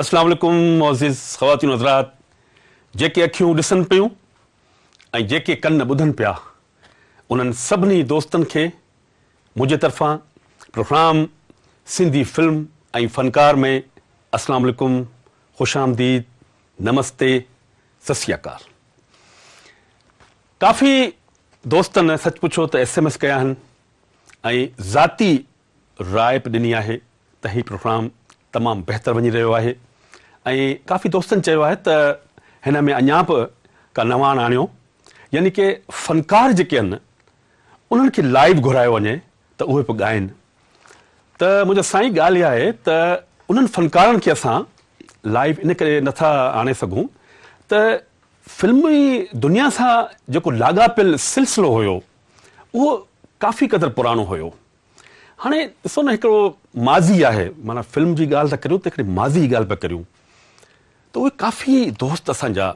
اسلام عليڪم معزز خواتين و حضرات جيڪي اکيون ڏسن پيون ۽ جيڪي ڪن ٻڌن پيا انهن سڀني دوستن کي منهنجي طرفان پروگرام سنڌي فلم ۽ فنڪار ۾ اسلام عليڪم خوش آمديد نمستي ست سري اڪال ڪافي دوستن سچ پڇو ته ايس ايم ايس ڪيا آهن ۽ ذاتي راء به ڏني آهي ته هي پروگرام تمام بهتر وڃي رهيو آهي ۽ ڪافي دوستن چيو آهي ته هن ۾ اڃا به ڪا نواڻ آڻيو يعني ڪي فنڪار جيڪي آهن انهن کي لائيو گهرايو وڃي ته اهي به ڳائن ته منهنجا سائين ڳالهه اها آهي ته انهن فنڪارن کي اسان لائيو ان ڪري نٿا آڻي سگهون ته فلمي دنيا سان جيڪو لاڳاپيل سلسلو هيو اهو ڪافي قدر پراڻو هيو. هاڻي ڏسو نه هڪڙو ماضي آهي معنيٰ فلم جي ڳالهه ٿا ڪريون ته هڪڙي ماضي جي ڳالهه پيا ڪريون ته اهي ڪافي دوست اسان جا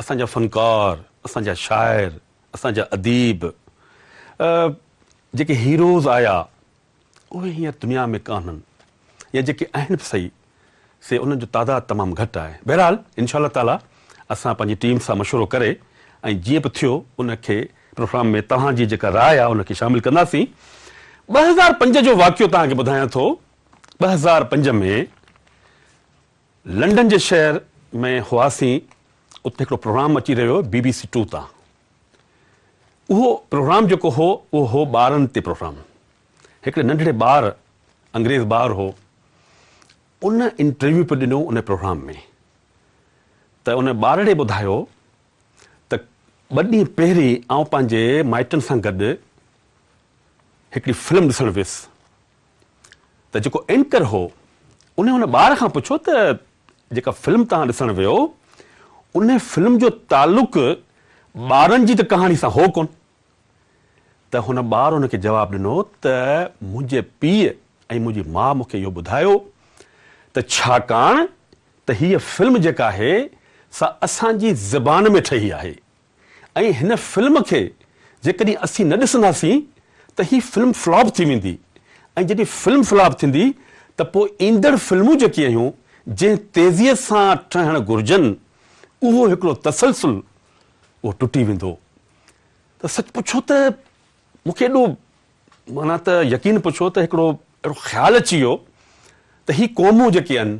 اسان جا فنڪار اسان جا شاعر اسان جا اديب جيڪي هيروز آيا اهي هينئر دنيا ۾ ڪانهن يا جيڪي آهن به سهي سي انهن جو تعداد تمام گهٽ آهي. بهرحال انشاء الله تعاليٰ اسان پنهنجي ٽيم سان مشورو ڪري ۽ جيئن به ٿيو ان کي پروگرام ۾ توهان جي جيڪا راء آهي ان کي شامل ڪنداسين. 2005 جو واقعو توهان کي ٻڌايان ٿو 2005 ۾ لنڊن جي شهر ۾ هئاسين اتي هڪڙو پروگرام اچي رهيو هو بي بي سي ٽو تان اهو پروگرام جيڪو هو اهو هو ٻارن تي پروگرام هڪڙي ننڍڙي ٻار انگريز ٻار هو ان انٽرويو پي ڏنو ان پروگرام ۾ ته ان ٻارڙي ٻڌايو ته ٻه ڏينهن پهرين آئون پنهنجي مائٽن سان گڏ هڪڙي فلم ڏسڻ ويس ته جيڪو اينڪر هو ان ان ٻار کان پڇيو ته جيڪا فلم توهان ڏسڻ ويو ان فلم جو تعلق ٻارن جي ته ڪهاڻي سان هو ڪون ته هن ٻار هن کي جواب ڏنو ته منهنجي پيء ۽ منهنجي ماء مون کي اهو ٻڌايو ته ڇاڪاڻ ته هيء فلم جيڪا آهي سا اسان جي زبان ۾ ٺهي آهي ۽ هن فلم کي جيڪڏهن اسين نه ڏسنداسين ته هي فلم فلاپ ٿي ويندي ۽ جڏهن فلم فلاپ ٿيندي ته پوء ايندڙ فلمون جيڪي آهيون جنهن تيزيء سان ٺهڻ گهرجن اهو هڪڙو تسلسل اهو ٽٽي ويندو. ته سچ پڇو ته مون کي ايڏو معنيٰ ته يقين پڇو ته هڪڙو اهڙو خيال اچي ويو ته هي قومون جيڪي آهن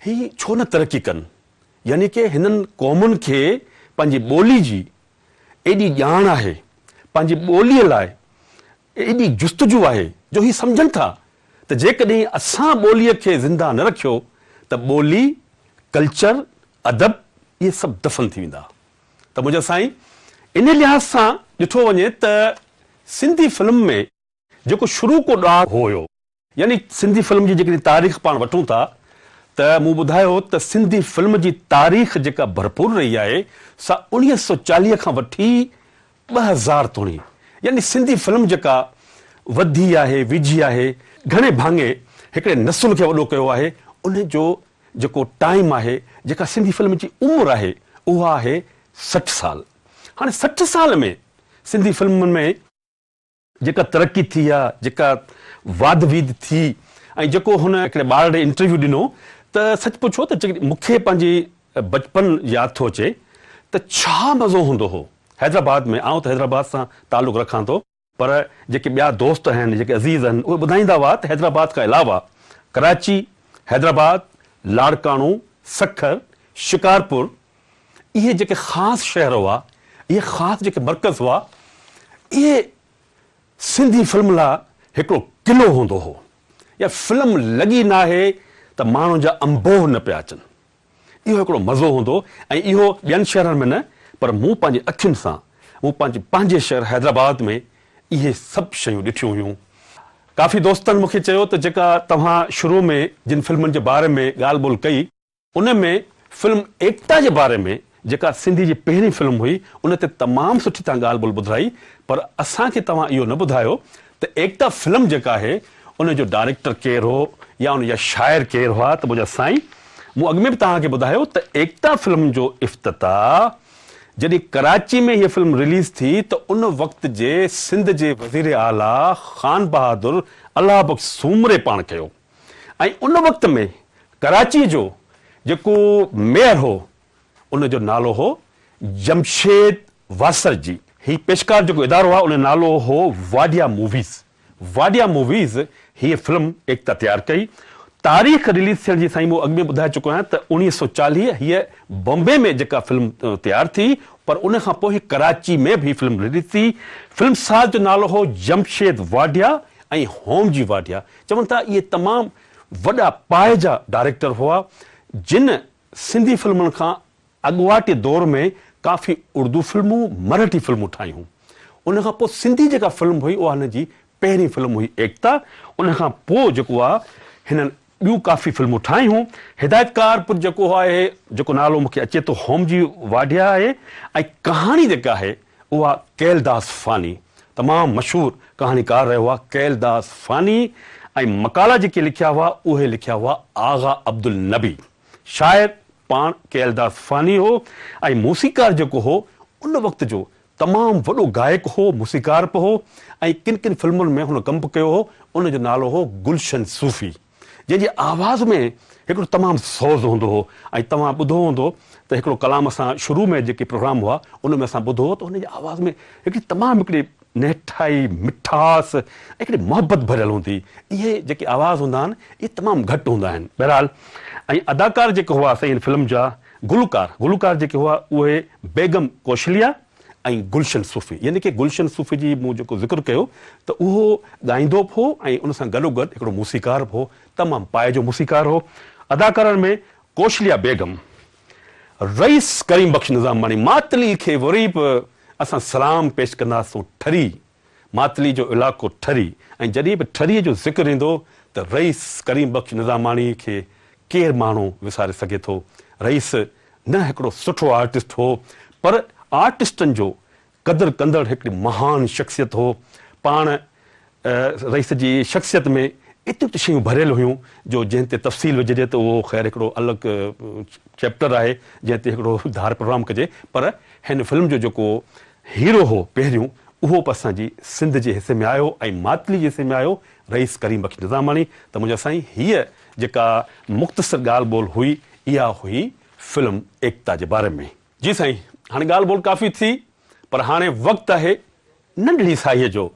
هي ڇو نه ترقي ڪن يعني ڪي هنن قومن کي پنهنجي ٻولي جي ايڏي ڄاڻ آهي پنهنجي ٻولي لاء ايڏي جستجو آهي جو هي سمجهن ٿا ته جيڪڏهن اسان ٻولي کي زنده نه رکيو ته ٻولي، ڪلچر، ادب اهي سڀ دفن ٿي ويندا. ته منهنجا سائين ان لحاظ سان ڏٺو وڃي ته سنڌي فلم ۾ جيڪو شروع ڪو ڏار هيو يعني سنڌي فلم جي جيڪڏهن تاريخ پاڻ وٺون ٿا ته مون ٻڌايو ته سنڌي فلم جي تاريخ جيڪا ڀرپور رهي آهي سا 1940 کان وٺي 2000 توڻي يعني سنڌي فلم جيڪا وڌي آهي ويجهي آهي گهڻي ڀاڱي هڪڙي نسل کي وڏو ڪيو آهي ان جو جيڪو ٽائيم آهي، جيڪا سنڌي فلم جي عمر آهي، اها آهي 60 سال. هاڻي 60 سال ۾ سنڌي فلمن ۾ جيڪا ترقي ٿي آ، جيڪا واڌ ويڌ ٿي ۽ جيڪو هن هڪڙي ٻارڙي انٽرويو ڏنو ته سچ پڇو ته جيڪڏهن مون کي پنهنجي بچپن ياد ٿو اچي ته ڇا مزو هوندو هو حيدرآباد ۾ آئون ته حيدرآباد سان تعلق رکان ٿو. پر جيڪي ٻيا دوست آهن، جيڪي عزيز آهن، اهي ٻڌائيندا هئا ته حيدرآباد کان علاوه ڪراچي، حيدرآباد، لاڙڪاڻو، سکر، شڪارپور اهي جيڪي خاص شهر هئا، اهي خاص جيڪي مرڪز هئا، اهي سنڌي فلم لاء هڪڙو قلعو هوندو هو يا فلم لڳي ناهي ته ماڻهن جا انبوهه نه پيا اچن. اهو هڪڙو مزو هوندو ۽ اهو ٻين شهرن ۾ نه پر مون پنهنجي اکين سان مون پنهنجي پنهنجي شهر حيدرآباد ۾ اهي سڀ شيون ڏٺيون هيون. ڪافي دوستن مون کي چيو ته جيڪا توهان شروع ۾ جن فلمن جي باري ۾ ڳالهه ٻولهه ڪئي ان ۾ فلم ايڪتا جي باري ۾ جيڪا سنڌي جي پهرين فلم هئي ان تي تمام سٺي توهان ڳالهه ٻولهه ٻڌرائي پر اسان کي توهان اهو نه ٻڌايو ته ايڪتا فلم جيڪا آهي ان جو ڊائريڪٽر ڪير هو يا ان جا شاعر ڪير هئا ته منهنجا سائين مون اڳ ۾ به توهان کي ٻڌايو ته ايڪتا فلم جو افتتاح جڏهن ڪراچي ۾ هيء فلم رليز ٿي ته ان وقت جي سنڌ جي وزير اعليٰ خان بهادر الله بخش سومري پاڻ ڪيو ۽ ان وقت ۾ ڪراچي جو جيڪو ميئر هو ان جو نالو هو جمشيد واسرجي. هي پيشڪار جيڪو ادارو آهي ان جو نالو هو واڊيا موويز. واڊيا موويز هيء فلم ايڪتا تيار ڪئي. تاريخ رليز ٿيڻ جي سائين مون اڳ ۾ ٻڌائي چڪو آهيان ته 1940 هيء بمبي ۾ جيڪا فلم تيار ٿي پر ان کان پوء ڪراچي ۾ به هي فلم رليز ٿي. فلم ساز جو نالو هو جمشيد واڊيا ۽ هومجي واڊيا. چون ٿا اهي تمام وڏا پائي جا ڊائريڪٽر هئا جن سنڌي فلمن کان اڳواٽي دور ۾ ڪافي اردو فلمون، مرهٺي فلمون ٺاهيون. ان کان پوء سنڌي جيڪا فلم هئي اها هن جي پهرين فلم هئي ايڪتا. ان کان پوء جيڪو آ هنن ٻيون ڪافي فلمون ٺاهيون. هدايتڪار پر جيڪو آهي جيڪو نالو مون کي اچي ٿو هومجي واڍيا آهي ۽ ڪهاڻي جيڪا آهي اها ڪيلداس فاني تمام مشهور ڪهاڻيڪار رهيو آهي ڪيلداس فاني ۽ مقالا جيڪي لکيا هئا اهي لکيا هئا آغا عبدالنبي. شاعر پاڻ ڪيلداس فاني هو ۽ موسيقار جيڪو هو ان وقت جو تمام وڏو گائڪ هو، موسيقار به هو ۽ ڪن ڪن فلمن ۾ هن ڪم به ڪيو هو، ان جو نالو هو گلشن صوفي جنهن جي آواز ۾ هڪڙو تمام سوز هوندو هو ۽ توهان ٻڌو هوندو ته هڪڙو ڪلام اسان شروع ۾ جيڪي پروگرام هئا ان ۾ اسان ٻڌو هو ته هن جي آواز ۾ هڪڙي تمام هڪڙي نهٺائي، مٺاس ۽ هڪڙي محبت ڀريل هوندي. اهي جيڪي آواز هوندا آهن، اهي تمام گهٽ هوندا آهن. بهرحال ۽ اداڪار جيڪي هئا سائين هن فلم جا گلوڪار، گلوڪار جيڪي هئا اهي بيگم ڪوشليا ۽ گلشن صوفي يعني ڪي گلشن صوفي جي مون جيڪو ذڪر ڪيو ته اهو ڳائيندو به هو ۽ ان سان گڏوگڏ هڪڙو موسيقار به هو، تمام پائي جو موسيقار هو. اداڪارن ۾ ڪوشليا بيگم، رئيس ڪريم بخش نظاماڻي ماتلي کي وري به اسان سلام پيش ڪنداسون ٺري ماتلي جو علائقو ٺري ۽ جڏهن به ٺري جو ذڪر ايندو ته رئيس ڪريم بخش نظاماڻي کي ڪير ماڻهو وساري سگهي ٿو رئيس نه هڪڙو سٺو آرٽسٽ هو پر آرٽسٽن جو قدر ڪندڙ هڪڙي مهان شخصيت هو. پاڻ رئيس جي شخصيت ۾ ايتريون ته شيون ڀريل هيون جو جنهن تي تفصيل وجهجي ته اهو خير هڪڙو الڳ چيپٽر آهي جنهن تي هڪڙو ڌار پروگرام ڪجي پر هن فلم جو جيڪو هيرو هو پهريون اهو به اسان جي سنڌ جي حصي ۾ آيو ۽ ماتلي جي حصي ۾ آيو رئيس ڪريم بخش نظاماڻي ته منهنجا سائين هيء جيڪا مختصر ڳالهه ٻولهه هئي اها هئي فلم ايڪتا جي باري ۾. جي سائين هاڻي ڳالهه ٻولهه ڪافي ٿي پر هاڻي وقت آهي ننڍڙي ساهيء جو.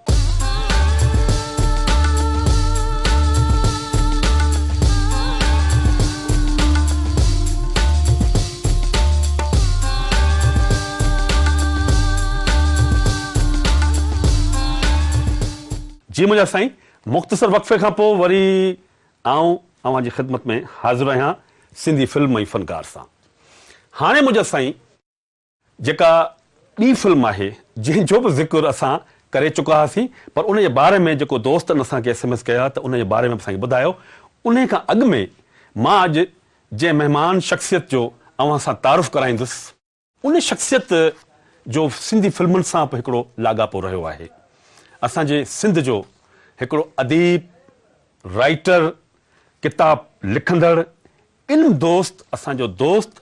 جي منهنجا سائين مختصر وقفي کان پوء وري آئون اوهان جي خدمت ۾ حاضر آهيان سنڌي فلم ۽ فنڪار سان. هاڻي منهنجا سائين جيڪا ٻي فلم آهي جنهن جو به ذڪر اسان ڪري چڪا هئاسين پر ان جي باري ۾ جيڪو دوستن اسان کي ايس ايم ايس ڪيا ته ان جي باري ۾ به اسان کي ٻڌايو انهي کان اڳ ۾ مان اڄ جنهن مهمان شخصيت جو اوهان سان تعارف ڪرائيندس ان شخصيت جو سنڌي فلمن سان به هڪڙو لاڳاپو رهيو آهي. اسان جي سنڌ جو هڪڙو اديب، رائيٽر، ڪتاب لکندڙ، علم دوست اسان جو دوست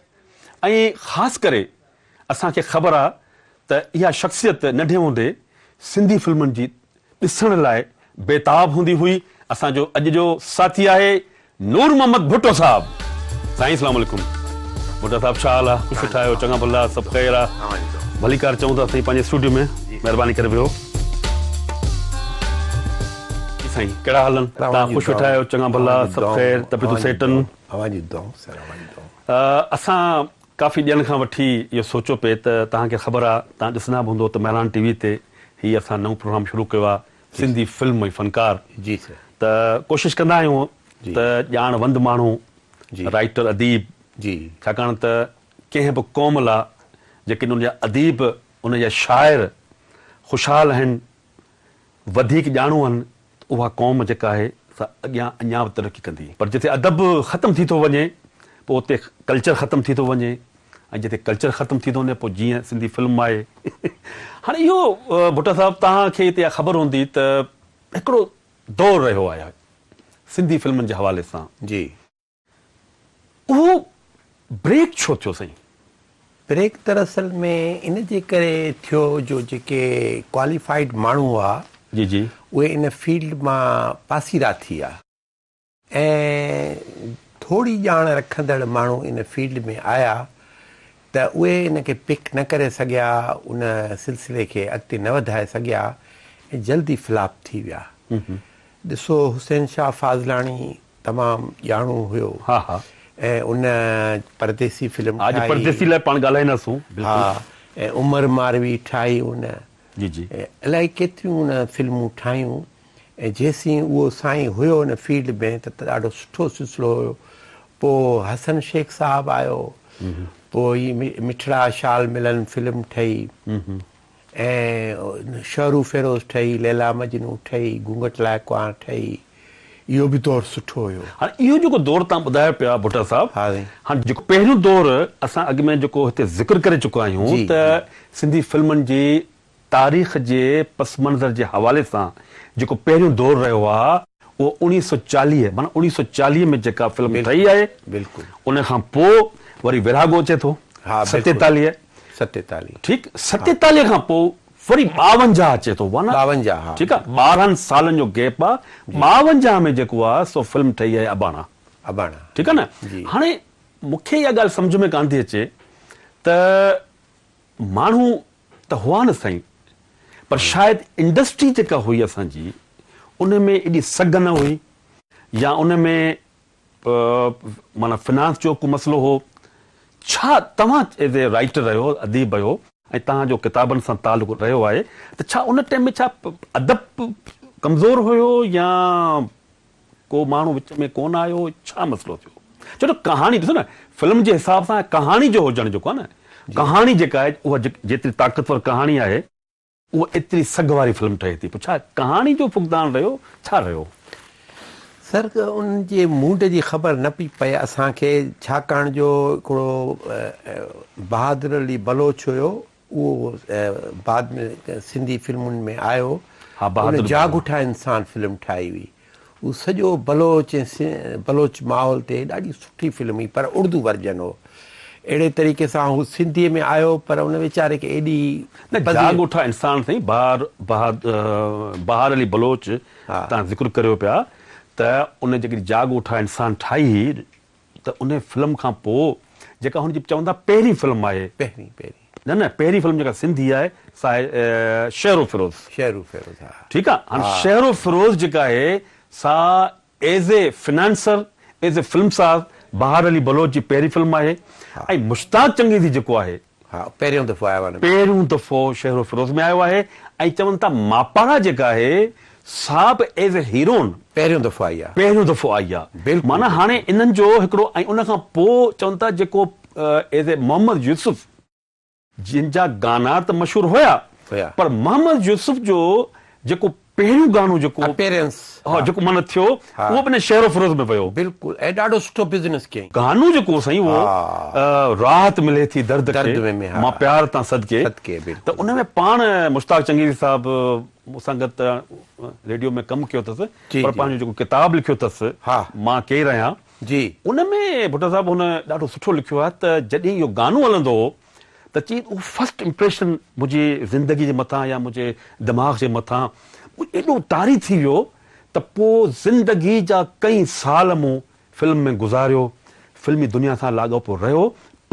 ۽ خاص ڪري اسان کي خبر آ ته اها شخصيت ننڍي هوندي سنڌي فلمن جي ڏسڻ لاء بيتاب هوندي هئي. اسان جو اڄ جو ساٿي آهي نور محمد ڀٽو صاحب. سائين اسلام عليڪم. ڀٽا صاحب ڇا حال آ؟ خوش ويٺا آهيو؟ چڱا ڀلا سڀ خير آ؟ ڀليڪار چئون ٿا سائين پنهنجي اسٽوڊيو ۾ مهرباني ڪري ويهو. جي سائين ڪهڙا حال آهن؟ توهان خوش ويٺا آهيو؟ چڱا ڀلا سڀ خير طبيعتون سيٽ آهن؟ اوهان جي دعائون سر اوهان جي دعائون. اسان ڪافي ڏينهن کان وٺي اهو سوچيو پئي ته توهان کي خبر آ توهان ڏسندا به هوندو ته مهراڻ ٽي وي تي هي اسان نئون پروگرام شروع ڪيو آ سنڌي فلم ۽ فنڪار جي سر ته ڪوشش ڪندا آهيون ته ڄاڻ وند ماڻهو جي رائيٽر اديب جي ڇاڪاڻ ته ڪنهن به قوم لا جيڪڏهن ان جا اديب ان جا شاعر خوشحال آهن وڌيڪ ڄاڻو آهن ته اها قوم جيڪا آهي سا اڳيان اڃا به ترقي ڪندي پر جتي ادب ختم ٿي ٿو وڃي پوء اتي ڪلچر ختم ٿي ٿو وڃي ۽ جتي ڪلچر ختم ٿي ٿو وڃي پوء جيئن سنڌي فلم آهي هاڻي اهو ڀٽا صاحب توهان کي هتي اها خبر هوندي ته هڪڙو دور رهيو آهي سنڌي فلمن جي حوالي سان جي. اهو بريڪ ڇو ٿيو سائين؟ بريڪ دراصل ۾ ان جي ڪري ٿيو جو جيڪي ڪواليفائيڊ ماڻهو هئا جي جي. اهي ان فيلڊ مان پاسيرا ٿي ويا ۽ ٿوري ڄاڻ رکندڙ ماڻهو ان فيلڊ ۾ آيا ته اهي ان کي پڪ نه ڪري سگهيا، ان سلسلي کي اڳتي نه وڌائي سگهيا ۽ جلدي فلاپ ٿي ويا. ڏسو حسين شاهه فاضلاڻي تمام ڄاڻو هيو ۽ ان پرديسي فلم اڄ ٺاهي. پرديسي لاء پاڻ ڳالهائينداسون. ها ۽ عمر ماروي ٺاهي ان. جي جي. ۽ الائي ڪيتريون ان فلمون ٺاهيون ۽ جيسين اهو سائين هيو ان فيلڊ ۾ ته ڏاڍو سٺو سلسلو هيو. پوء حسن شيخ صاحب آيو، پوء هي مٺڙا شال ملن فلم ٺهي ۽ شهرو فيروز ٺهي، ليليٰ مجنون ٺهي، گهونگهٽ لاء ڪنوار ٺهي، اهو به دور سٺو هيو. هاڻي اهو جيڪو دور توهان ٻڌايو پيا ڀٽا صاحب، هاڻي جيڪو پهريون دور اسان اڳ ۾ جيڪو هتي ذڪر ڪري چڪا آهيون ته سنڌي فلمن جي تاريخ جي پس منظر جي حوالي سان جيڪو پهريون دور رهيو آهي اهو 1940 معنيٰ 1940 ۾ جيڪا فلم ٺهي آهي ان کان پوء وري ورهاڳو اچي ٿو 47 ٺيڪ 47 کان پوء وري 52 اچي ٿو معنيٰ ٺيڪ آهي 12 سالن جو گيپ آهي 52 ۾ جيڪو آهي سو فلم ٺهي آهي اباڻا ٺيڪ آهي نه هاڻي مون کي اها ڳالهه سمجهه ۾ ڪانه ٿي اچي ته ماڻهو ته هئا نه سائين پر شايد انڊسٽري جيڪا هئي اسان جي ان ۾ ايڏي سگهه نه هئي يا ان ۾ معنيٰ فنانس جو ڪو مسئلو هو ڇا توهان ايز اي رائيٽر رهيو اديب آهيو ۽ توهان جو ڪتابن سان تعلق رهيو آهي ته ڇا ان ٽائيم ۾ ڇا ادب ڪمزور هيو يا ڪو ماڻهو وچ ۾ ڪونه آيو ڇا مسئلو ٿيو؟ ڇو ته ڪهاڻي ڏسو نه فلم جي حساب سان ڪهاڻي جو هجڻ جيڪو آهي نه ڪهاڻي جيڪا آهي اها جيتري طاقتور ڪهاڻي آهي اها ايتري سگهه واري فلم ٺهي ٿي پوء ڇا ڪهاڻي جو فقدان رهيو ڇا رهيو؟ سر ان جي مونڊ جي خبر نه پئي پئي اسان کي ڇاڪاڻ جو هڪڙو بهادر علي بلوچ هيو اهو بعد ۾ سنڌي فلمن ۾ آيو. ان جاڳوٺا انسان فلم ٺاهي هئي. اهو سڄو بلوچ ۽ بلوچ ماحول تي ڏاڍي سٺي فلم هئي پر اردو ورجن هو. اهڙي طريقي سان هو سنڌيء ۾ آيو پر ان ويچاري کي ايڏي. نه جاڳوٺا انسان سائين بهار بهار علي بلوچ تان ذڪر ڪريو پيا ته ان جيڪڏهن جاڳوٺا انسان ٺاهي هئي ته ان فلم کان پوء جيڪا هن جي چون ٿا پهرين فلم آهي. پهرين پهرين. نه نه پهرين فلم جيڪا سنڌي آهي سا آهي شهرو فيروز. شهرو فيروز ها. ٺيڪ آ هاڻي شهرو فيروز جيڪا آهي سا as a financer as a film ساز بهار علي بلوچ جي پهرين فلم آهي ۽ مشتاق چنگيزي جيڪو آهي. ها پهريون دفعو آيو آهي. پهريون دفعو شهرو فيروز ۾ آيو آهي ۽ چون ٿا ماپارا جيڪا آهي سا به ايز اي هيروئن. پهريون دفعو آئي آ. پهريون دفعو آئي آ. بلڪل. معنيٰ هاڻي انهن جو هڪڙو ۽ ان کان پوء چون ٿا جيڪو ايز اي محمد يوسف جن جا گانا ته مشهور هيا پر محمد يوسف جو جيڪو پهريون گانو جيڪو اپيرنس ها جيڪو معنيٰ ٿيو اهو به ان شهرو فيروز ۾ ويو. بلڪل ۽ ڏاڍو سٺو بزنس ڪيائين. گانو جيڪو سائين اهو راحت ملي ٿي درد کي مان پيار تان صدقي ته ان ۾ پاڻ مشتاق چنگيزي صاحب مون سان گڏ ته ريڊيو ۾ ڪم ڪيو اٿس پر پنهنجو جيڪو ڪتاب لکيو اٿس مان ڪير آهيان ان ۾ ڀٽو صاحب هن ڏاڍو سٺو لکيو آهي ته جڏهن اهو گانو هلندو هو ته چي اهو فرسٽ امپريشن منهنجي زندگي جي مٿان يا منهنجي دماغ جي مٿان ايڏو طاري ٿي ويو ته پوء زندگي جا ڪئين سال مون فلم ۾ گذاريو فلمي دنيا سان لاڳاپو رهيو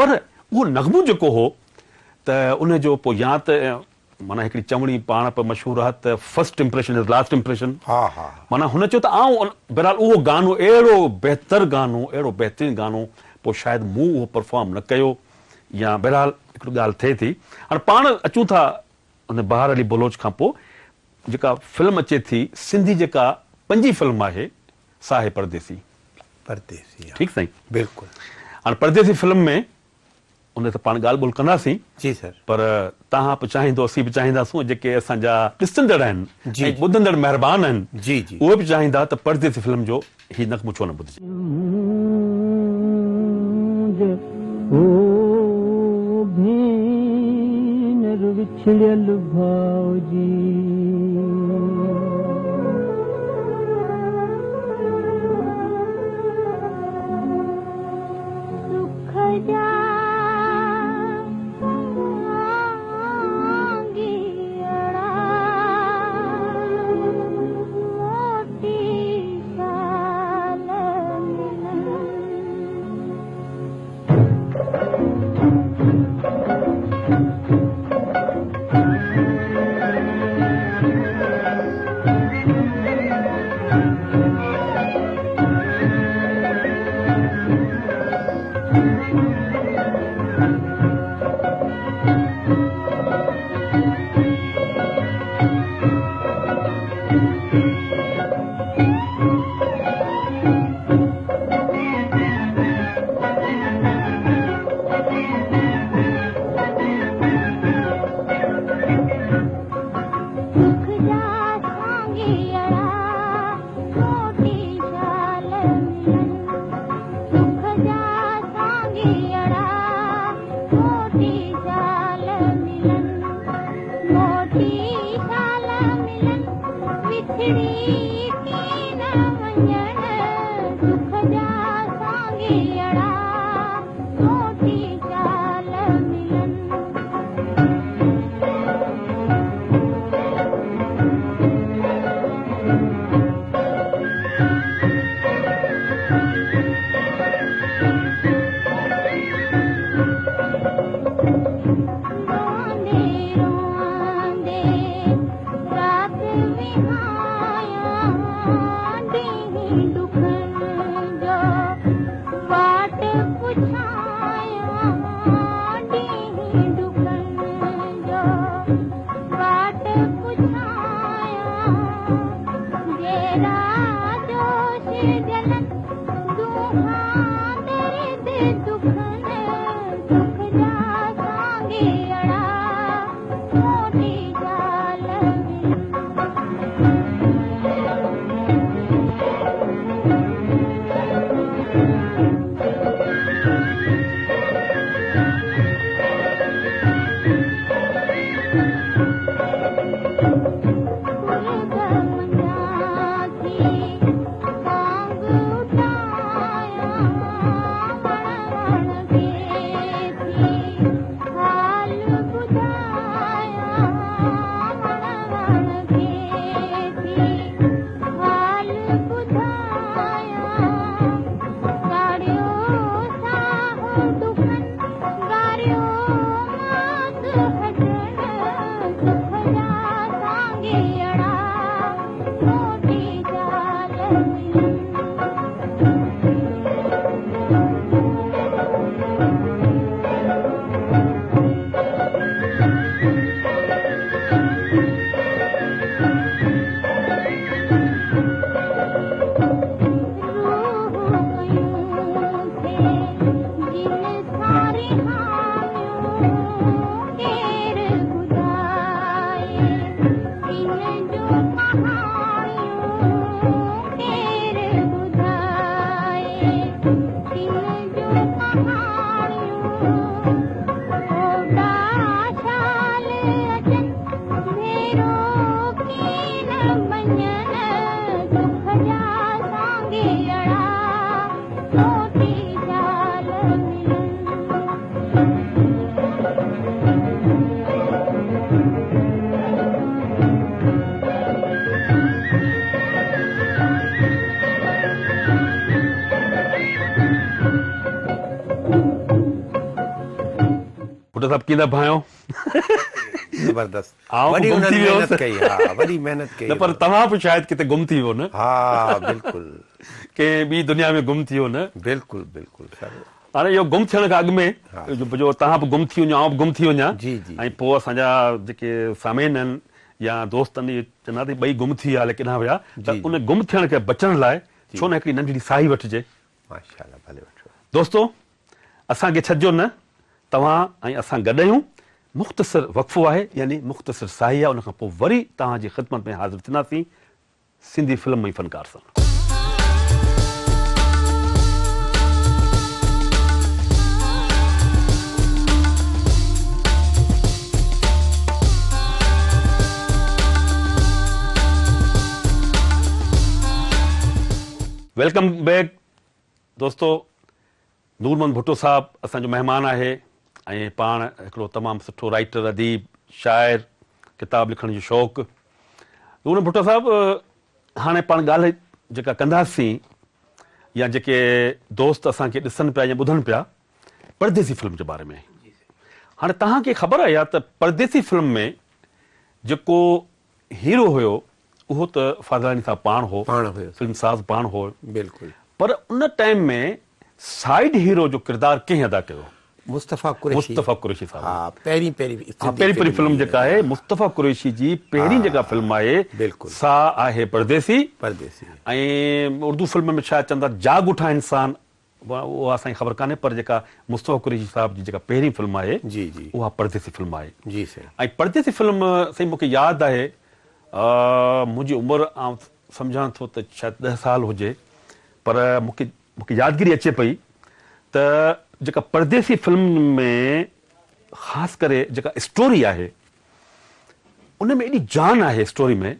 پر اهو نغمو جيڪو هو ته ان جو پوء يا ته معنيٰ هڪڙي چوڻي پاڻ به مشهور آهي ته first impression is last impression معنيٰ هن چيو ته آئون بهرحال اهو گانو اهڙو بهتر گانو اهڙو بهترين گانو پوء شايد مون اهو پرفارم نه ڪيو يا بهرحال هڪڙي ڳالهه ٿئي ٿي هاڻي پاڻ اچون ٿا ان بهار علي بلوچ کان پوء جيڪا فلم اچي ٿي سنڌي جيڪا پنجين فلم آهي سا آهي پرديسي. پرديسي ٺيڪ سائين. بلڪل. هاڻي پرديسي فلم ۾ ان تي پاڻ ڳالهه ٻولهه ڪنداسين. جي سر. پر توهان به چاهيندو اسين به چاهينداسون ۽ جيڪي اسان جا ڏسندڙ آهن ۽ ٻڌندڙ مهربان آهن جي جي اهي به چاهيندا ته پرديسي فلم جو هي نغمو ڇو نه ٻڌجي. او ڀينر وڇڙيل ڀاء جي. سک جا سانگيئڙا موٽي شال ملن. سانگيئڙا موٽي شال ملن. روئندي روئندي رات وهايان ڏينهن ڏکن جو واٽ پڇايان ڏينهن ڏکن جو واٽ پڇايان جيڏا جوش جلن دونهان درد دکن سک جا سانگيئڙا موٽي شال ملن. سرڳ منجهان ٿي ڪانگ اڏايان وڻ وڻ کي ٿي حال ٻڌايان وڻ وڻ کي ٿي حال ٻڌايان ساڙيو ساهه ڏکن ڳاريو ماس هڏن سک جا سانگيئڙا موٽي شال ملن. روح ڪيون ٿي جن سان رهاڻيون ڪير ٻڌائي تن جون ڪهاڻيون ڪير ٻڌائي تن جون ڪهاڻيون اوڏا شال اچن ڀيرو ڪين مڃن سک جا سانگيئڙا موٽي شال ملن. ڀٽو صاحب ڪيئن ٿا ڀانئيو؟ زبردست آئون وڏي گم انهن ٿي ويو محنت هوس. ڪئي ها وڏي محنت ڪئي نه پر توهان به شايد ڪٿي گم ٿي ويو نه؟ ها بلڪل ڪنهن ٻي دنيا ۾ گم ٿي ويو نه؟ بلڪل بلڪل سر هاڻي اهو گم ٿيڻ کان اڳ ۾ جو توهان به گم ٿي وڃو آئون به گم ٿي وڃان جي جي ۽ پوء اسان جا جيڪي سامعين آهن يا دوست آهن اهي چوندا ته ٻئي گم ٿي ويا الائي ڪيڏانهن ويا ته جي ان گم ٿيڻ کان بچڻ لاء ڇو نه هڪڙي ننڍڙي ساهي وٺجي. ماشاءالله ڀلي وٺو. دوستو اسان کي ڇڏجو نه توهان ۽ اسان گڏ آهيون مختصر وقفو آهي يعني مختصر ساهي آهي ان کان پوء وري توهان جي خدمت ۾ حاضر ٿينداسين سنڌي فلم ۽ فنڪار سان. Welcome back دوستو نور محمد ڀٽو صاحب اسان جو مهمان آهي ۽ پاڻ هڪڙو تمام سٺو رائيٽر اديب شاعر ڪتاب لکڻ جو شوق نور محمد ڀٽو صاحب هاڻي پاڻ ڳالهه جيڪا ڪنداسين يا جيڪي دوست اسان کي ڏسن پيا يا ٻڌن پيا پرديسي فلم جي باري ۾ هاڻي توهان کي خبر آهي ته پرديسي فلم ۾ جيڪو هيرو هيو اهو ته فاضلاڻي صاحب پاڻ هو، پاڻ هيو فلم ساز پاڻ هو، بلڪل. پر ان ٽائيم ۾ سائيڊ هيرو جو ڪردار ڪنهن ادا ڪيو؟ مصطفيٰ قريشي. مصطفيٰ قريشي صاحب. ها پهرين پهرين ها پهرين پهرين فلم جيڪا آهي مصطفيٰ قريشي جي پهرين جيڪا فلم آهي بلڪل سا آهي پرديسي. پرديسي. ۽ اردو فلم ۾ شايد چون ٿا جاڳ اٺا انسان اها اسان کي خبر ڪانهي پر جيڪا مصطفيٰ قريشي صاحب جي جيڪا پهرين فلم آهي جي جي اها پرديسي فلم آهي. جي سائين. ۽ پرديسي فلم سائين مون کي ياد آهي منهنجي عمر آئون سمجهان ٿو ته شايد ڏهه سال هجي پر مون کي مون کي يادگيري اچي پئي ته جيڪا پرديسي فلم ۾ خاص ڪري جيڪا اسٽوري آهي ان ۾ ايڏي جان آهي اسٽوري ۾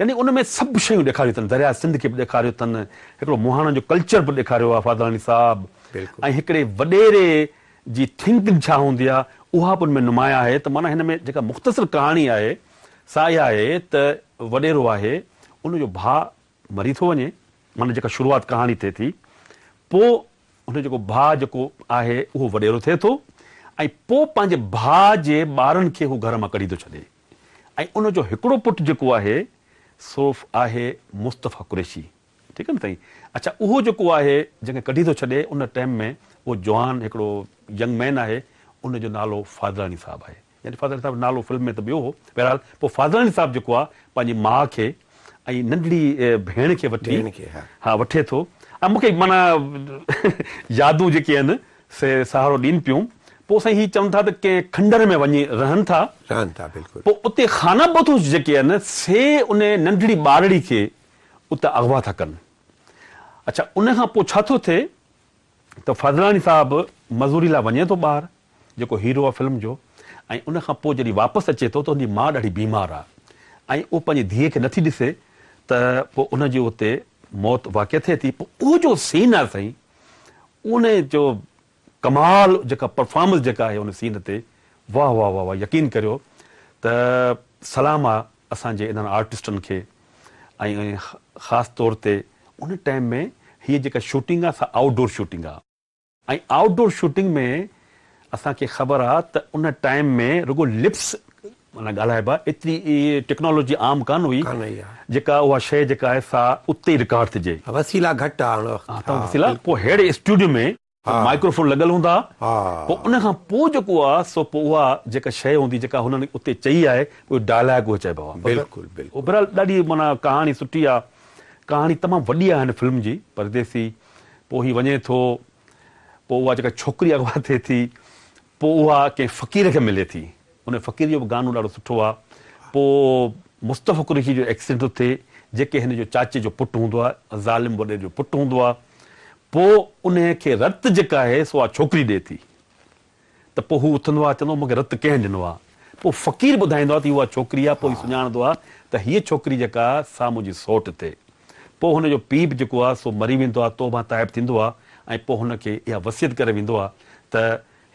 يعني ان ۾ سڀ شيون ڏيکاريون اٿن، درياء سنڌ کي به ڏيکاريو اٿن، هڪڙو مهاڻن جو ڪلچر به ڏيکاريو آهي فاضلاڻي صاحب ۽ هڪڙي وڏيري جي ٿنڪنگ ڇا هوندي آهي اها به ان ۾ نمايان آهي ته معنيٰ هن ۾ جيڪا مختصر ڪهاڻي آهي سا اها آهي ته وڏيرو آهي ان جو ڀاء مري ٿو وڃي معنيٰ جيڪا شروعات ڪهاڻي ٿئي ٿي پوء هن جيڪو ڀاء جيڪو آهي اهو وڏيرو ٿئي ٿو ۽ پوء پنهنجي ڀاء جي ٻارن کي هو گهر مان ڪڍي ٿو ڇڏي ۽ ان جو هڪڙو پٽ جيڪو آهي سو آهي مصطفيٰ قريشي ٺيڪ آهي نه سائين اڇا اهو جيڪو آهي جنهن کي ڪڍي ٿو ڇڏي ان ٽائيم ۾ اهو جوان هڪڙو ينگ مين آهي ان جو نالو فاضلاڻي صاحب آهي يعني فاضلاڻي صاحب نالو فلم ۾ ته ٻيو هو بهرحال پوء فاضلاڻي صاحب جيڪو آهي پنهنجي ماء کي ۽ ننڍڙي ڀيڻ کي وٺي ها وٺي ٿو ۽ مون کي معنيٰ يادون جيڪي آهن سي سهارو ڏين پيون پوء سائين هي چون ٿا ته ڪنهن کنڊر ۾ وڃي رهن ٿا رهن ٿا بلڪل پوء اتي خانه بدوش جيڪي آهن سي ان ننڍڙي ٻارڙي کي اتان اغوا ٿا ڪن اڇا ان کان پوء ڇا ٿو ٿئي ته فاضلاڻي صاحب مزوري لاء وڃي ٿو ٻاهر جيڪو هيرو آ فلم جو ۽ ان کان پوء جڏهن واپس اچي ٿو ته ان جي ماء ڏاڍي بيمار آ ۽ اهو پنهنجي ڌيء کي نٿي ڏسي ته پوء ان جي اتي موت واقع ٿئي ٿي پوء اهو جو سين آ سائين ان جو ڪمال جيڪا پرفارمنس جيڪا آهي ان سين تي واه واه واه واه يقين ڪريو ته سلام آ اسان جي انهن آرٽسٽن کي ۽ خاص طور تي ان ٽائيم ۾ هيء جيڪا شوٽنگ آ سا آئوٽ ڊور شوٽنگ آ. ۽ آئوٽ ڊور شوٽنگ ۾ اسان کي خبر آ ته ان ٽائيم ۾ رڳو لپس معنيٰ ڳالهائبا ايتري ٽيڪنالاجي عام ڪانه هئي جيڪا اها شيء جيڪا آهي سا اتي ئي رڪارڊ ٿجي. وسيلا گهٽ ها ان وقت. ها تمام وسيلا پوء ههڙي اسٽوڊيو ۾ مائڪروفون لڳل هوندا پوء ان کان پوء جيڪو آ سو پوء اها جيڪا شيء هوندي جيڪا هنن اتي چئي آهي اهو ڊائلاگ اهو چئبو آ. بلڪل بلڪل. بهرحال ڏاڍي معنيٰ ڪهاڻي سٺي آ ڪهاڻي تمام وڏي آ هن فلم جي پرديسي پوء هي وڃي ٿو، پوء اها جيڪا ڇوڪري اغوا ٿئي ٿي، پوء اها ڪنهن فقير کي ملي ٿي. ان فقير جو به گانو ڏاڍو سٺو آهي. پوء مصطفيٰ قريشي جو ايڪسيڊنٽ ٿو ٿئي، جيڪي هن جو چاچي جو پٽ هوندو آهي، ظالم وڏيري جو پٽ هوندو آهي. پوء انهي کي رت جيڪا آهي سو اها ڇوڪري ڏئي ٿي. ته پوء هو اٿندو آهي چوندو آهي مون کي رت ڪنهن ڏنو آهي؟ پوء فقير ٻڌائيندو آهي ته هيء اها ڇوڪري آهي، پوء هي سڃاڻندو آهي ته هيء ڇوڪري جيڪا آهي سا منهنجي سئوٽ ٿئي. پوء هن جو پيء به جيڪو آهي سو مري ويندو آهي، توبه تائب ٿيندو آهي ۽ پوء هن کي اها وصيت ڪري ويندو آهي ته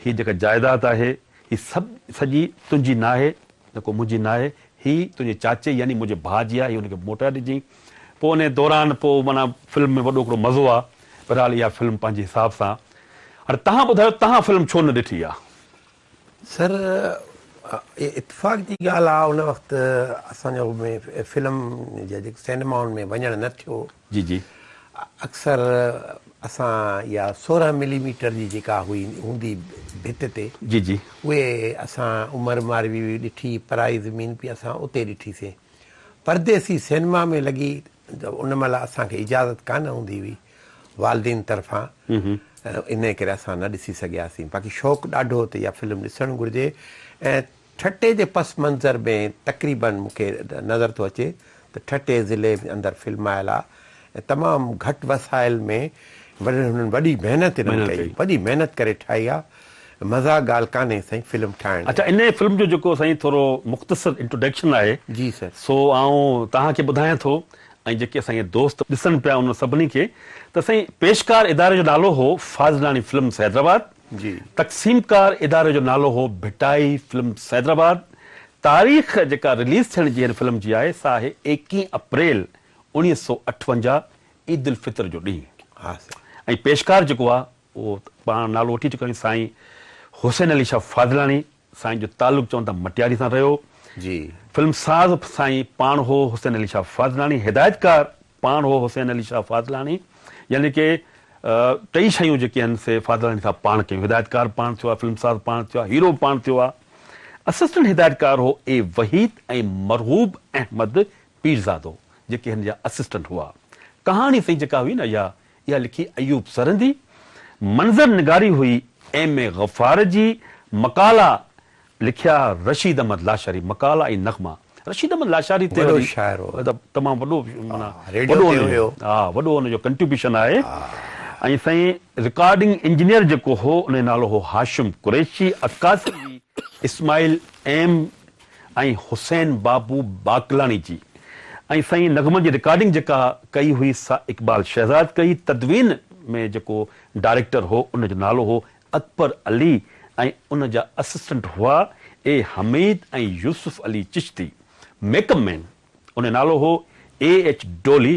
هيء جيڪا جائداد آهي هي سڀ سڄي تنهنجي ناهي، نه ڪو منهنجي ناهي، هي تنهنجي چاچي يعني منهنجي ڀاء جي آهي، هي هن کي موٽائي ڏجين. پوء انهيء دوران پوء معنيٰ فلم ۾ وڏو هڪڙو مزو آهي. بهرحال اها فلم پنهنجي حساب سان. هاڻي توهان ٻڌايو توهان فلم ڇو نه ڏٺي آ؟ سر اتفاق جي ڳالهه آ ان وقت اسان جو ۾ فلم جا جيڪي سئنيمائن ۾ وڃڻ نه ٿيو. جي جي. اڪثر اسان اها 16 ملي ميٽر جي جيڪا هئي هوندي ڀت تي. جي جي. اهي اسان عمر ماروي به ڏٺي پرائي زمين به اسان اتي ڏٺي سين. پرديسي سئنيما ۾ لڳي ته ان مهل اسان کي اجازت ڪانه هوندي هئي والدين طرفان انهي ڪري اسان نه ڏسي سگهياسين باقي شوق ڏاڍو هو ته اها فلم ڏسڻ گهرجي ۽ ٺٽي جي پس منظر ۾ تقريبن مون کي نظر ٿو اچي ته ٺٽي ضلعي اندر فلمايل آ ۽ تمام گهٽ وسائل ۾ وڏن هنن وڏي محنت هنن ڪئي وڏي محنت ڪري ٺاهي آ مذاق ڳالهه ڪانهي سائين فلم ٺاهڻ. اڇا انهي فلم جو جيڪو سائين ٿورو مختصر انٽروڊڪشن آهي جي سر. سو آئون توهان کي ٻڌايان ٿو ۽ جيڪي اسان جا دوست ڏسن پيا انهن سڀني کي ته سائين پيشڪار اداري جو نالو هو فاضلاڻي فلمز حيدرآباد جي. تقسيمڪار اداري جو نالو هو ڀٽائي فلمز حيدرآباد تاريخ جيڪا رليز ٿيڻ جي هن فلم جي آهي سا آهي ايڪيهين اپريل 1958 عيد الفطر جو ڏينهن ها سر. ۽ پيشڪار جيڪو آهي اهو پاڻ نالو وٺي چڪا آهيون سائين حسين علي شاهه فاضلاڻي سائين جو تعلق چون ٿا مٽياري سان رهيو. جي. فلم ساز سائين پاڻ هو حسين علي شاهه فاضلاڻي هدايتڪار پاڻ هو حسين علي شاهه فاضلاڻي يعني ڪي ٽئي شيون جيڪي آهن سي فاضلاڻي صاحب پاڻ ڪيون هدايتڪار پاڻ ٿيو آهي فلم ساز پاڻ ٿيو آهي هيرو پاڻ ٿيو آهي اسسٽنٽ هدايتڪار هو اي وحيد ۽ مرغوب احمد پيرزادو جيڪي هن جا اسسٽنٽ هئا ڪهاڻي سائين جيڪا هئي نه اها اها لکي ايوب سرهندي، منظر نگاري هئي ايم اي غفار جي، مقالا لکيا رشيد احمد لاشاري، مقالا ۽ نغما رشيد احمد لاشاري تي وڏو شاعر هو. تمام وڏو معنيٰ وڏو ان جو ها وڏو ان جو ڪنٽريبيوشن آهي ۽ سائين رڪارڊنگ انجنيئر جيڪو هو ان جو نالو هو هاشم قريشي، عڪاسي هئي اسماعيل ايم ۽ حسين بابو باقلاڻي جي ۽ سائين نغمن جي رڪارڊنگ جيڪا ڪئي هئي سا اقبال شهزاد ڪئي، تدوين ۾ جيڪو ڊائريڪٽر هو ان جو نالو هو اڪبر علي ۽ ان جا اسسٽنٽ هئا اي حميد ۽ يوسف علي چشتي، ميڪ اپ مين ان جو نالو هو اي ايڇ ڊولي،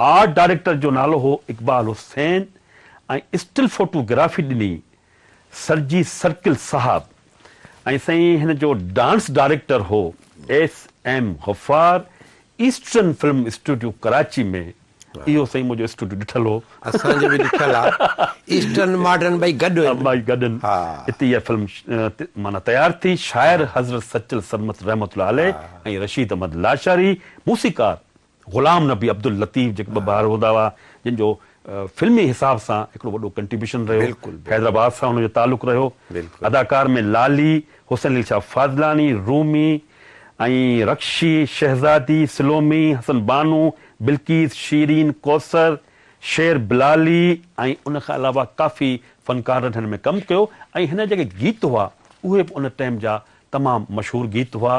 آرٽ ڊائريڪٽر جو نالو هو اقبال حسين ۽ اسٽل فوٽو گرافي ڏني سرجي سرڪل صاحب ۽ سائين هن جو ڊانس ڊائريڪٽر هو S M Ghaffar eastern film studio Karachi ۾ اهو سائين منهنجو اسٽوڊيو ڏٺل هو. اسان جو به ڏٺل آ. ايسٽرن ماڊرن ٻئي گڏ هن. ٻئي گڏ هن. اتي اها فلم معنيٰ تيار ٿي. شاعر حضرت سچل سرمست رحمة الله عليه ۽ رشيد احمد لاشاري، موسيقار غلام نبي عبداللطيف جيڪي ٻه ڀائر هوندا هئا جن جو فلمي حساب سان هڪڙو وڏو ڪنٽريبيوشن رهيو. حيدرآباد سان هن جو تعلق رهيو. اداڪار ۾ لالي، حسين علي شاهه فاضلاڻي، رومي ۽ رخشي، شهزادي، سلومي، حسن بانو، بلقيس، شيرين، ڪوثر، شير بلالي ۽ ان کان علاوه ڪافي فنڪارن هن ۾ ڪم ڪيو ۽ هن جا جيڪي گيت هئا اهي به ان ٽائيم جا تمام مشهور گيت هئا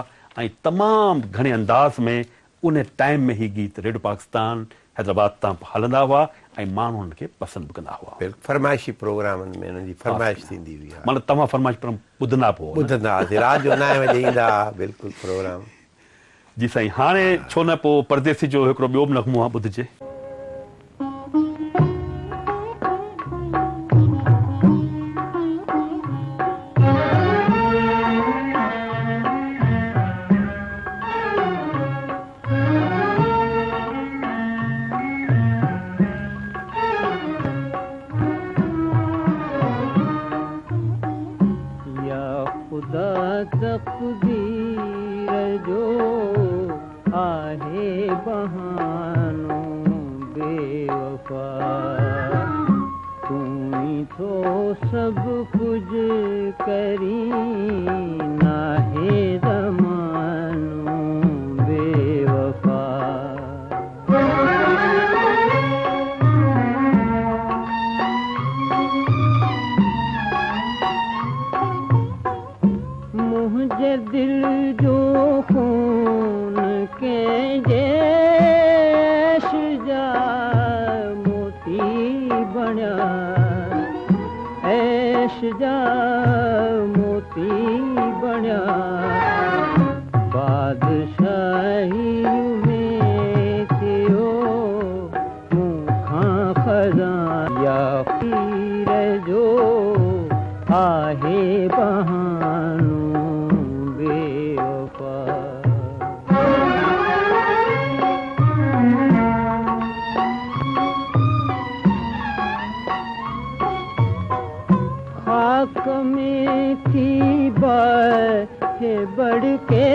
۽ تمام گهڻي انداز ۾ ان ٽائيم ۾ هي گيت ريڊيو پاڪستان حيدرآباد تان به هلندا هئا ۽ ماڻهو انهن کي پسند به ڪندا هئا. بلڪل فرمائشي پروگرامن ۾ انهن جي فرمائش ٿيندي هئي ها. معنيٰ توهان فرمائش پروگرام ٻڌندا به هئو نه؟ ٻڌندا هئاسين رات جو نائين وڄي ايندا هئا بلڪل پروگرام. جي سائين هاڻي ڇو نه پوء پرديسي جو هڪڙو ٻيو به نغمو آ ٻڌجي. يا خدا تقدير جو آهي بهانو بيوفا تون ئي ٿو سڀ ڪجهه ڪرين ناهي زمانو بيوفا. منهنجي دل جو خون ڪنهن جي عيش جا موتي بڻيا عيش جا موتي بڻيا بادشاهيء ۾ ٿيو مون کان خزان يا پير جو آهي بهانو بيوفا. خاڪ ۾ ٿي باهه ڀڙڪي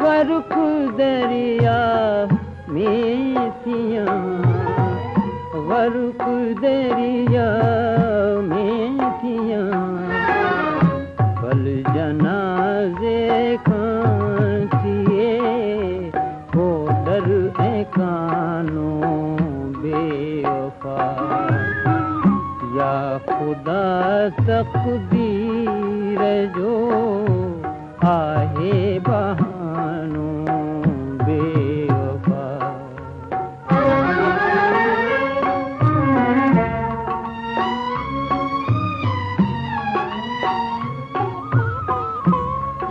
غرق دريا ۾ ٿيان غرق دريا ۾ ٿيان ڀل جنازي کان ٿئي ڪو ڊر ۽ ڪانو بيوفا يا خدا تقدير جو آهي بهانو بيوفا.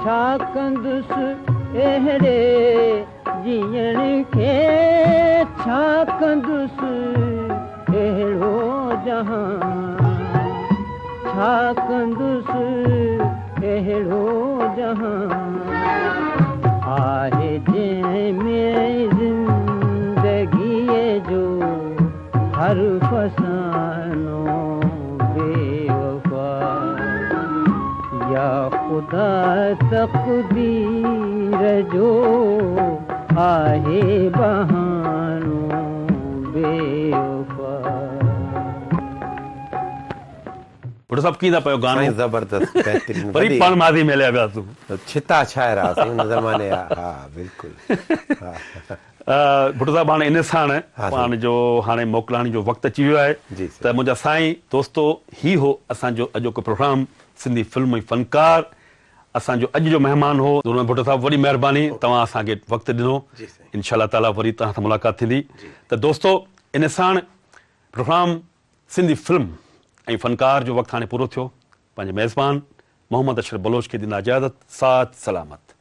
ڇا ڪندس اهڙي جيئڻ کي ڇا ڪندس اهڙو جهان ڇا ڪندس اهڙو جهان آهي جنهن ۾ زندگيء جو هر فسانو بيوفا يا خدا تقدير جو آهي بهانو بيوفا. ڀٽو صاحب ڪيئن ٿا پيو گانو. سائين زبردست بهترين وري پاڻ ماضي ۾ هليا وياسون. ڇتا ڇائي رهيا سائين ان زماني جا ها بلڪل ها. ڀٽو صاحب هاڻي ان ساڻ پاڻ جو هاڻي موڪلاڻي جو وقت اچي ويو آهي ته منهنجا سائين دوستو هي هو اسان جو اڄوڪو پروگرام سنڌي فلم ۽ فنڪار اسان جو اڄ جو مهمان هو نور محمد ڀٽو صاحب وڏي مهرباني توهان اسان کي وقت ڏنو انشاء الله تعالي وري توهان سان ملاقات ٿيندي ته دوستو ان ساڻ پروگرام سنڌي فلم ۽ فنڪار جو وقت هاڻي پورو ٿيو پنهنجي ميزبان محمد اشرف بلوچ کي ڏيندا اجازت ساٿ سلامت.